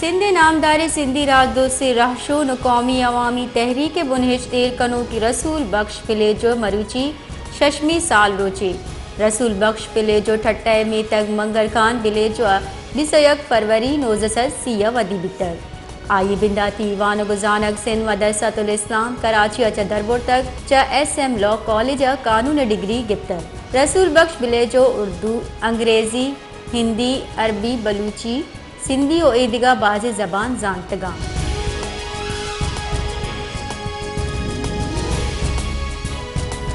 سندھ ءِ نامداریں سندھی راجدوستیں رہشون ءُ قومی عوامی تحریک ءِ بنہشت ایر کنوکیں رسول بخش پلیجو ءِ مروچی ششمی سال روچے۔ رسول بخش پلیجو ٹھٹہ ءِ میتگ منگر خان ولیج ءَ بیست ءُ یک فروری نوزدہ سد سی ءَ ودی بیتگ۔ آئی ءِ بنداتی وانگ ءُ زانگ سندھ مدرسۃ الاسلام کراچی ءَ چہ در برتگ، چہ ایس ایم لا کالج ءَ قانون ءِ ڈگری گپتگ۔ رسول بخش پلیجو اردو، انگریزی، ہندی، عربی، بلوچی، سندھی ءُ اے دگہ بازیں زبان زانتگاں۔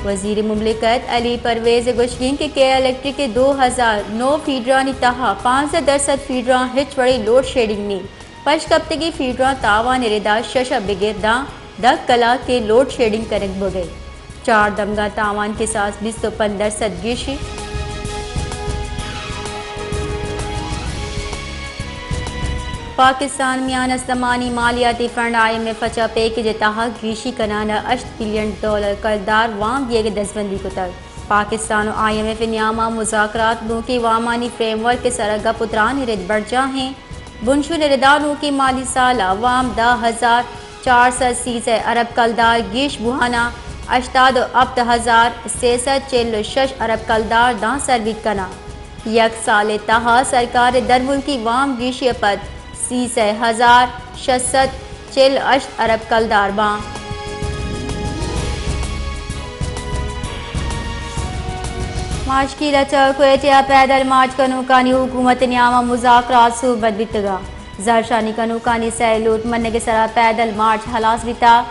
وزیر مملکت علی پرویز ءِ گوشگ اِنت کہ کے الیکٹرک ءِ دو ہزار نو فیڈرانی تہا پانزدہ درسد فیڈراں ہچ وڑیں لوڈ شیڈنگ نی، پشکپتگیں فیڈراں تاوان ءِ ردا شش ءَ بگر داں دہ کلاکے لوڈ شیڈنگ کنگ بوگ ءَ۔ چار دمگاں تاوان کساس بیست ءُ پنچ درسد گیشی۔ پاکستان میان استمانی مالیاتی فنڈ آئی ایم ایف ءَ چہ پیکج ءِ تہا گیشی کنان ءَ ہشت بلین ڈالر کلدار وام دیگ ءِ دزبندی کتگ۔ پاکستان ءُ آئی ایم ایف ءِ نیام ءَ مذاکرات نوکیں وامانی فریم ورک ءِ سرا گپ ءُ تران ءِ رد برجاہ ایں۔ بنشون ءِ ردا نوکیں مالی سال ءَ وام دہ ہزار چار سد سی سئے ارب کلدار گیش بوہان ءَ ہشتاد ءُ ہپت ہزار سے سد چل ءُ شش ارب کلدار داں سر بیت کناں۔ یک سال ءِ تہا سرکار ءِ درملکی وام گیشی ءَ پد سی سئے ہزار شش سد چل ءُ ہشت ارب کلدار باں۔ ماشکیل ءَ چہ کوئٹہ ءَ پیدل مارچ کنوکانی حکومت ءِ نیام ءَ مذاکرات سوبمند بیتگ ءَ۔ زہرشانی کنوکانی سئے لوٹ منگ ءِ سرا پیدل مارچ ہلاس بیتگ۔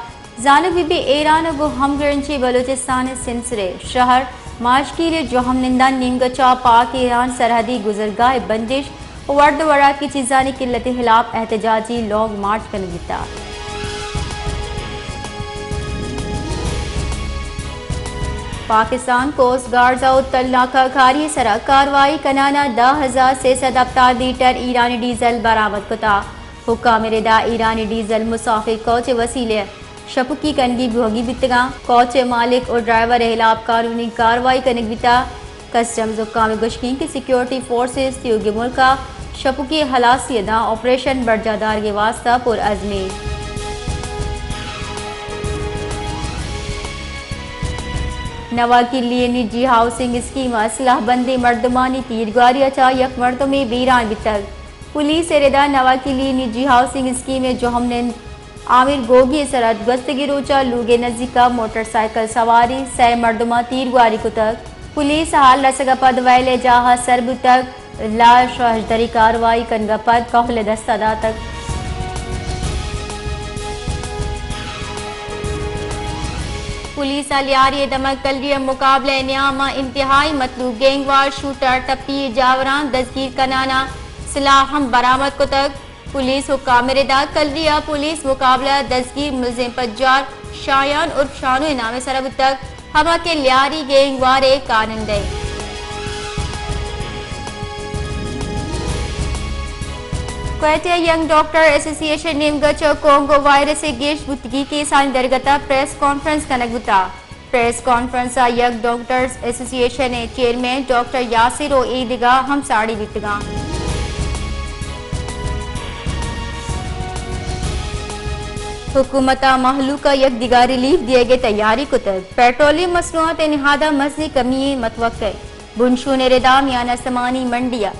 زانگ بہ بیت ایران ءَ گوں ہمگرنچی بلوچستان ءِ سنسر ءِ شہر ماشکیل ءِ جہمنندانی نیمگ ءَ چہ پاک ایران سرحدی گزرگاہ ءِ بندش ءُ وڑ ءُ وڑاکی چیزانی قلت ءِ ہلاپ احتجاجی لانگ مارچ کنگ بیتگ۔ پاکستان کوسٹ گارڈز ءَ ہوتل ناکہ کاری ءِ سرا کاروائی کنان ءَ دہ ہزار سے سد ہپتاد لیٹر ایرانی ڈیزل برآمد کتگ۔ حکام ءِ ردا ایرانی ڈیزل مسافر کوچ ءِ وسیلہ شپکی کنگی بوہگی بیتگاں۔ کوچ ءِ مالک ءُ ڈرائیور ءِ ہلاپ قانونی کاروائی کنگ بیتگ۔ کسٹمز حکام ءِ گوشگ اِنت کہ سیکورٹی فورسز تیوگیں ملک ءَ شپکی ہلاسی ءِ داں آپریشن برجاہ دارگ ءِ واستہ پر عزم ایں۔ نواکلی ءِ نجی ہاؤسنگ اسکیم ءَ سلاہ بندیں مردمانی تیرگواری ءَ چہ یک مردمے بیران بیتگ۔ پولیس ءِ ردا نواکلی نجی ہاؤسنگ اسکیم ءِ جہمنند عامر گوگی ءِ سرا گوستگیں روچ ءَ لوگ ءِ نزیک ءَ موٹر سائیکل سواریں سئے مردماں تیرگواری کتگ۔ پولیس ءَ حال رسگ ءَ پد ویل ءِ جاہ ءَ سر بوتگ، لاش ءِ ہژدری کاروائی کنگ ءَ پد کہول ءِ دست ءَ داتگ۔ پولیس ءَ لیاری ءِ دمگ کلری ءِ مقابلہ ءِ نیام ءَ انتہائی مطلوب گینگ وار شوٹر ٹپی ءِ جاوراں دزگیر کنان ءَ سلاہ ہم برآمد کتگ۔ پولیس حکام ءِ ردا کلری ءَ پولیس مقابلہ ءَ دزگیر ملزم پجار شایان عرف شانو ءِ نام ءِ سرا بوتگ، ہما کہ لیاری گینگ وار ءِ کارندہ ایں۔ کوئٹہ ءَ ینگ ڈاکٹر ایسوسی ایشن ءِ نیمگ ءَ چہ کونگو وائرس ءِ گیش بوتگی کیسانی درگت ءَ پریس کانفرنس کنگ بوتگ۔ پریس کانفرنس ءَ ینگ ڈاکٹرز ایسوسی ایشن ءِ چیئرمین ڈاکٹر یاسر ءُ اے دگہ ہم ساڑی بیتگاں۔ حکومت ءَ مہلوک ءَ یک دگہ ریلیف دیگ ءِ تیاری کتگ۔ پیٹرولیم مصنوعات ءِ نہاد ءَ مزنیں کمی یے متوقع۔ بنشون ءِ ردا میان استمانی منڈی ءَ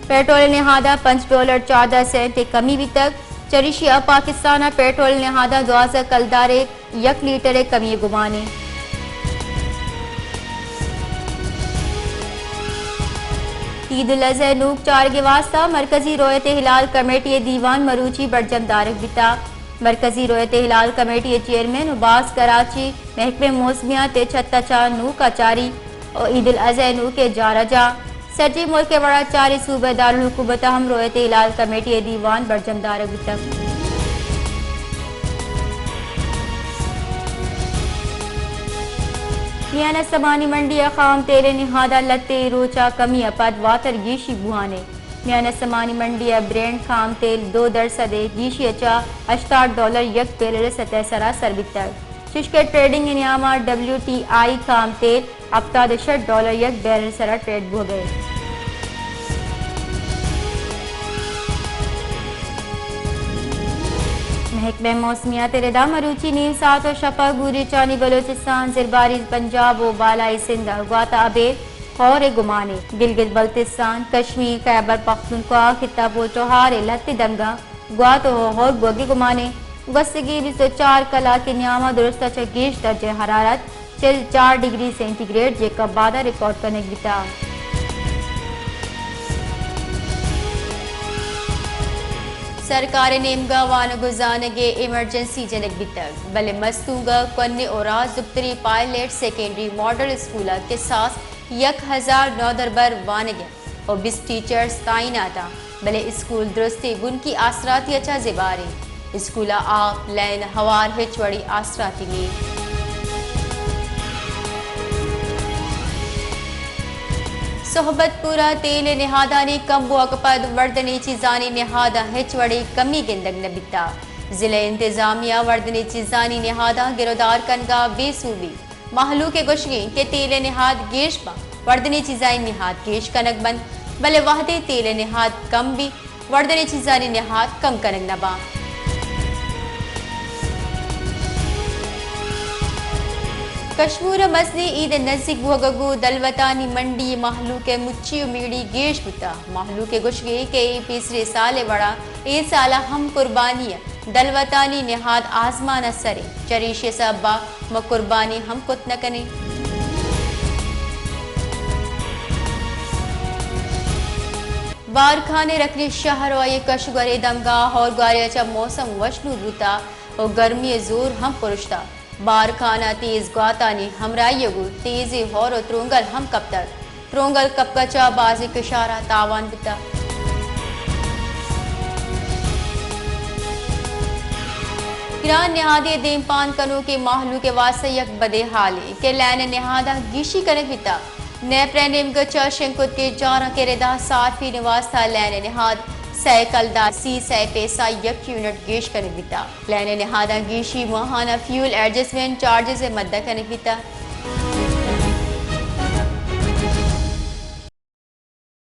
پیٹرول ءِ نہاد ءَ پنچ ڈالر چاردہ سینٹ ءِ کمی بیتگ۔ چریشی ءَ پاکستان ءَ پیٹرول ءِ نہاد ءَ دوازدہ کلدار ءِ یک لیٹر ءِ کمی ءِ گمان ایں۔ عید الاضحی ءِ نوک چارگ ءِ واستہ مرکزی رویت ءِ ہلال کمیٹی ءِ دیوان مروچی برجم دارگ بیتگ۔ مرکزی رویت ءِ ہلال کمیٹی ءِ چیئرمین عباس کراچی، محکمہ موسمیات ءِ چھت ءَ چہ نوک ءَ چاری ءُ عید الاضحی ءِ نوک ءِ جار ءَ جاہ سجیں ملک ءِ وڑا چاریں صوبہ دارالحکومت ءَ ہم رویت ءِ ہلال کمیٹی ءِ دیوان برجم دارگ بیتگ۔ میان استمانی منڈی ءَ خام تیل ءِ نہاد ءَ لھتے روچ ءَ کمی ءَ پد واتر گیشی بوہان ایں۔ میان استمانی منڈی ءَ برینڈ خام تیل دو درسد ءِ گیشی ءَ چہ ہشتاد ڈالر یک بیرل ءِ سطح ءِ سرا سر بیتگ۔ چشکہ ٹریڈنگ ءِ نیام ءَ ڈبلیو ٹی آئی خام تیل ہپتاد ءُ شش ڈالر یک بیرل ءِ سرا ٹریڈ بوگ ءَ ایں۔ بے موسمیات ءِ ردا مروچی نیم ساعت ءُ شپ ءَ گوریچانی بلوچستان، زرباری پنجاب ءُ بالائی سندھ ءَ گوات ءَ ابید ہور ءِ گمان اِنت۔ گلگت بلتستان، کشمیر، خیبر پختونخوا، خطہ پوٹوہار ءِ لہتے دنگاں گوات ءُ ہور بوگ ءِ گمان اِنت۔ گوستگیں بیست ءُ چار کلاک ءِ نیام ءَ درست ءَ چہ گیش درجہ حرارت چل چار ڈگری سینٹی گریڈ جیکب آباد ءَ ریکارڈ کنگ بیتگ۔ سرکار ءِ نیمگ ءَ وانگ ءُ زانگ ءِ ایمرجنسی جنگ بیتگ، بلے مستونگ ءِ کوھنیں ءُ راز دپتری پائلٹ سیکنڈری ماڈل اسکول ءَ کساس یک ہزار نودربر وانگ ءَ ءُ بیست ٹیچرز تعینات اَنت، بلے اسکول درستیں بنکی آسراتی ءَ چہ زبہر اِنت۔ اسکول ءَ آپ، لین، ہوار ہچ وڑیں آسراتی نیں۔ صحبت پور ءَ تیل ءِ نہادانی کم بوگ ءَ پد وردنی چیزانی نہاد ءَ ہچ وڑیں کمی گندگ نہ بیتگ۔ ضلع انتظامیہ وردنی چیزانی نہاداں گرودار کنگ ءَ بے سوبی۔ مہلوک ءِ گوشگ اِنت کہ تیل ءِ نہاد گیش باں، وردنی چیزانی نہاد گیش کنگ بنت، بلے وہدے تیل ءِ نہاد کم بیت، وردنی چیزانی نہاد کم کنگ نہ باں۔ کشمور ءَ مزنیں عید ءِ نزیک بوگ ءَ گوں دلوتانی منڈی ءَ مہلوک ءِ مچی ءُ میڑی گیش بوتگ۔ مہلوک ءِ گوشگ اِنت کہ اے پیسری سال ءِ وڑا اے سال ءَ ہم قربانی ءِ دلوتانی نہاد آزمان ءِ سر اِنت، چریشی ءِ سبب ءَ ما قربانی ہم کت نہ کنیں۔ بارکھان ءِ رکھنی شہر ءُ آئی ءِ کش ءُ گور ءِ دمگ ءَ ہور گواری ءَ چہ موسم وشنود بوتگ ءُ گرمی ءِ زور ہم پرشتگ۔ بارکھان ءَ تیز گواتانی ہمراہی ءَ گوں تیزیں ہور ءُ ترونگل ہم کپتگ۔ ترونگل کپگ ءَ چہ بازیں کشار ءَ تاوان بوتگ۔ گران نہادی ءِ دیمپان کنوکیں مہلوک ءِ واستہ یک بدیں ہالے کہ لین ءِ نہاداں گیشی کنگ بیتگ۔ نیپرا ءِ نیمگ ءَ چہ شنگ کتگیں جاراں کہ ردا صارفین ءِ واستہ لین ءِ نہاد سئے کلدار سی سئے پیسہ یک یونٹ گیش کنگ بیتگ۔ لین ءِ نہاداں گیشی ماہانہ فیول ایڈجسٹمنٹ چارجز ءِ مد ءَ کنگ بیتگ۔